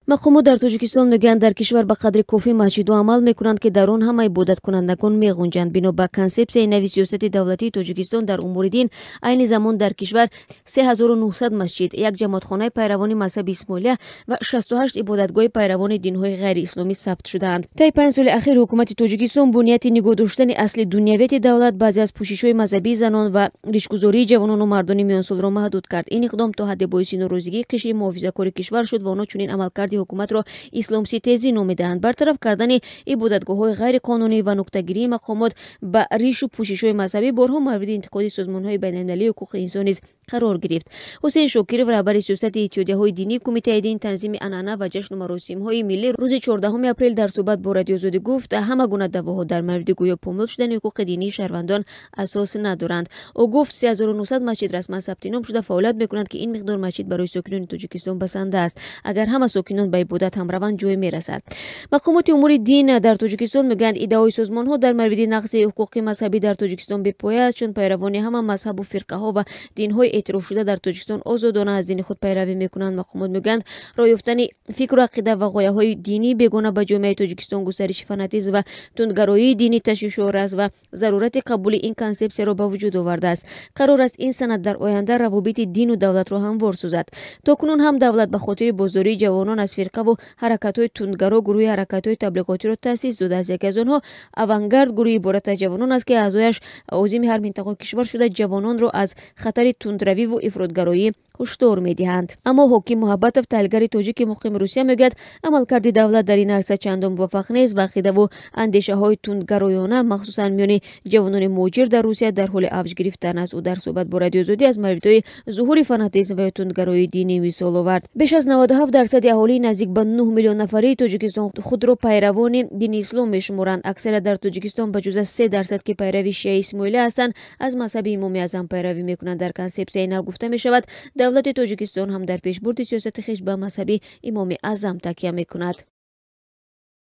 Мақомот дар Тоҷикистон мегӯянд, дар кишвар ба қадри кофӣ масҷидҳо амал мекунанд, ки дар он ҳама ибодаткунандагон меғунҷанд. Бино ба консепсияи нави сиёсати давлатии Тоҷикистон дар умури дин, айни замон дар кишвар 3900 масҷид, як ҷамоатхонаи пайравони мазҳаби исмоилия ва 68 ибодатгоҳи пайравони динҳои ғайриисломӣ сабт шудаанд. Таи 5 соли ахир ҳукумати Тоҷикистон бо нияти нигоҳ доштани асли дунявияти давлат баъзе аз пӯшишҳои мазҳабии занон ва ришгузории ҷавонону мардони миёнсолро маҳдуд кард. Ин иқдом то ҳадде боиси норозигии қишри муҳофизакори кишвар шуд ва онҳо чунин амалкарди ҳукуматро исломситезӣ номидаанд. Бартараф кардани ибодатгоҳҳои ғайриқонунӣ ва нуктагирии мақомот ба ришу пӯшишҳои мазҳабӣ борҳо мавриди интиқоди созмонҳои байналмилалии ҳуқуқи инсон низ қарор гирифт. Ҳусейн Шокиров, раҳбари сиёсати иттиҳодияҳои динӣ, Кумитаи дин, танзими анъана ва ҷашну маросимҳои миллӣ, рӯзи 14 апрел дар суҳбат бо Радиоозодӣ гуфт, ҳама гуна даъвоҳо дар мавриди гӯё помол шудани ҳуқуқи динии шаҳрвандон асос надоранд. Ӯ гуфт, 3900 масҷид расман сабти ном шуда фаъолият мекунанд, ки ин миқдор масҷид барои сокинони Тоҷикистон басанда аст. Агар ҳама сокинон ба ибодат ҳам раванд, ҷой мерасад. Мақомоти умури дин дар Тоҷикистон мегӯянд, иддаои созмонҳо дар мавриди нақзи ҳуқуқи мазҳабӣ дар Тоҷикистон бепоя аст, чун пайравони ҳама мазҳабу фирқаҳо ва динҳои эътирофшуда дар Тоҷикистон озодона аз дини худ пайравӣ мекунанд. Мақомот мегӯянд, роҳ ёфтани фикру ақида ва ғояҳои динии бегона ба ҷомеаи Тоҷикистон, густариши фанатизм ва тундгароии динӣ ташвишовар аст ва зарурати қабули ин консепсияро ба вуҷуд овардааст. Қарор аст, ин санад дар оянда равобити дину давлатро ҳамвор созад. То кунун ҳам давлат ба хотири боздории ҷавонон аз фирқаву ҳаракатҳои тундгаро гурӯҳи ҳаракатҳои таблиғотиро таъсис додааст. Яке аз онҳо «Авангард», гурӯҳи иборат аз ҷавонон аст, ки аъзояш озими ҳар минтақаи кишвар шуда, ҷавононро аз хатари тундравиву ифротгароӣ ҳушдор медиҳанд. Аммо Ҳоким Муҳаббатов, таҳлилгари тоҷики муқими Русия, мегӯяд, амалкарди давлат дар ин арса чандон муваффақ нест ва ақидаву андешаҳои тундгароёна, махсусан миёни ҷавонони муҳоҷир дар Русия, дар ҳоли авҷ гирифтан аст. Ӯ дар суҳбат бо Радиоозодӣ аз мавридҳои зуҳури фанатизм ва ё тундгароии динӣ мисол овард. Беш аз 97% аҳолии наздик ба 9 миллион нафарии Тоҷикистон худро пайравони дини ислом мешуморанд. Аксарият дар Тоҷикистон, ба ҷуз аз 3%, ки пайрави шиаи исмоилия ҳастанд, аз мазҳаби Имоми Аъзам пайравӣ мекунанд. Дар консепсияи нав гуфта мешавад, давлати Тоҷикистон ҳам дар пешбурди сиёсати хеш ба мазҳаби Имоми Аъзам такя мекунад.